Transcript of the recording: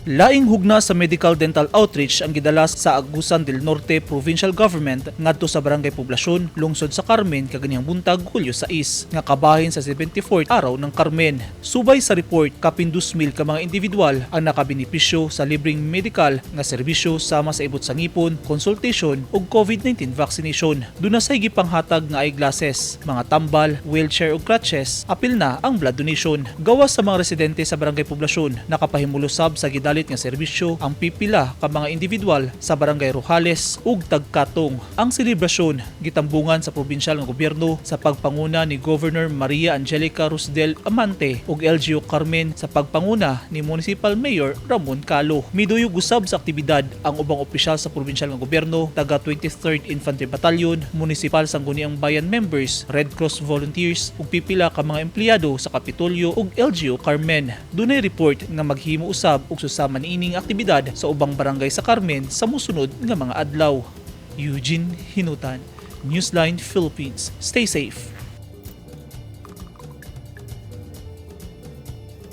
Laing hugna sa medical dental outreach ang gidala sa Agusan del Norte Provincial Government ngadto sa Barangay Poblasyon, lungsod sa Carmen kaganihang buntag, Hulyo 6, nga kabahin sa 74th Araw ng Carmen. Subay sa report, kapin 2,000 ka mga individual ang nakabenepisyo sa libreng medical nga serbisyo sama sa ibot sa ngipon, consultation ug COVID-19 vaccination. Duna say gipanghatag nga eyeglasses, mga tambal, wheelchair ug crutches, apil na ang blood donation. Gawas sa mga residente sa Barangay Poblasyon, nakapahimulos sab sa gidalit nga serbisyo ang pipila ka mga individual sa Barangay Rojales ug Tagkatong. Ang selebrasyon gitambungan sa probinsyal nga gobyerno sa pagpanguna ni Governor Maria Angelica Rosdel Amante ug LGU Carmen sa pagpanguna ni Municipal Mayor Ramon Calo. Miduyog usab sa aktibidad ang ubang opisyal sa probinsyal nga gobyerno, taga 23rd Infantry Battalion, Municipal Sangguniang Bayan members, Red Cross volunteers ug pipila ka mga empleyado sa Kapitolyo ug LGU Carmen. Dunay report nga maghimo usab og susama niining aktibidad sa ubang barangay sa Carmen sa mosunod nga mga adlaw. Eugene Hinutan, Newsline Philippines. Stay safe.